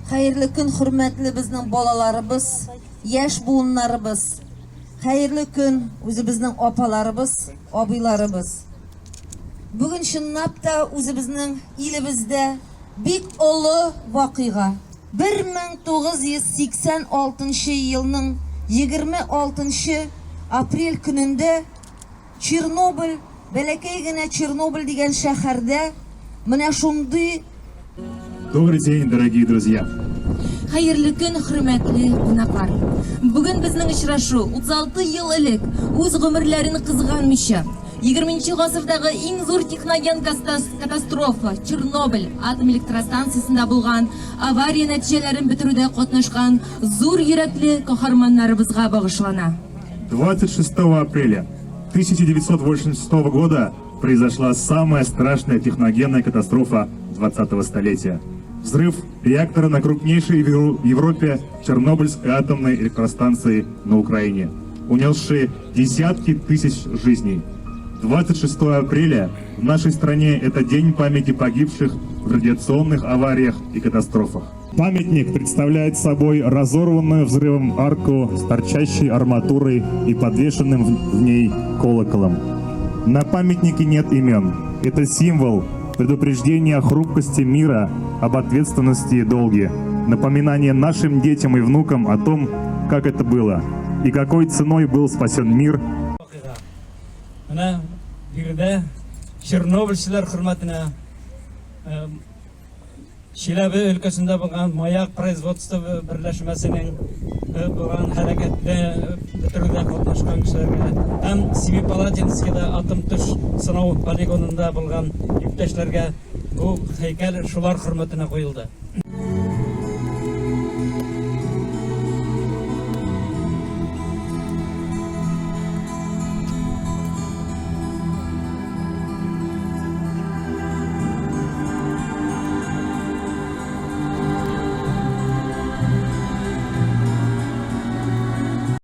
Хәерле көн, хөрмәтле безнең балаларыбыз, яшь буыннарыбыз. Хәерле көн, үзебезнең апаларыбыз, абыйларыбыз. Бүген чынлап та үзебезнең илебездә бик олы вакыйга. 1986 елның 26 апрель көнендә Чернобыль, бәләкәй генә Чернобыль дигән шәһәрдә менә шундый Добрый день, дорогие друзья! Хәерле көн, хөрмәтле кунаклар! Бүген безнең очрашу 36 ел элек үз гомерләрен кызганмыйча, 20 гасырдагы иң зур техноген катастрофа Чернобыль атом электростанциясендә булган авария нәтиҗәләрен бетерүдә катнашкан зур йөрәкле каһарманнарыбызга багышлана. 26 апреля 1986 года произошла самая страшная техногенная катастрофа 20-го столетия. Взрыв реактора на крупнейшей в Европе Чернобыльской атомной электростанции на Украине, унесший десятки тысяч жизней. 26 апреля в нашей стране это день памяти погибших в радиационных авариях и катастрофах. Памятник представляет собой разорванную взрывом арку с торчащей арматурой и подвешенным в ней колоколом. На памятнике нет имен. Это символ предупреждения о хрупкости мира, об ответственности и долге. Напоминание нашим детям и внукам о том, как это было и какой ценой был спасен мир. Менә биредә чернобыльчеләр хөрмәтенә Чиләбе өлкәсендә булган Маяк производство берләшмәсенең булган һәлакәтне бетерүдә катнашкан кешеләргә һәм Семипалатинскида атом төш сынау полигонында булган иптәшләргә бу һәйкәл шулар хөрмәтенә куелды.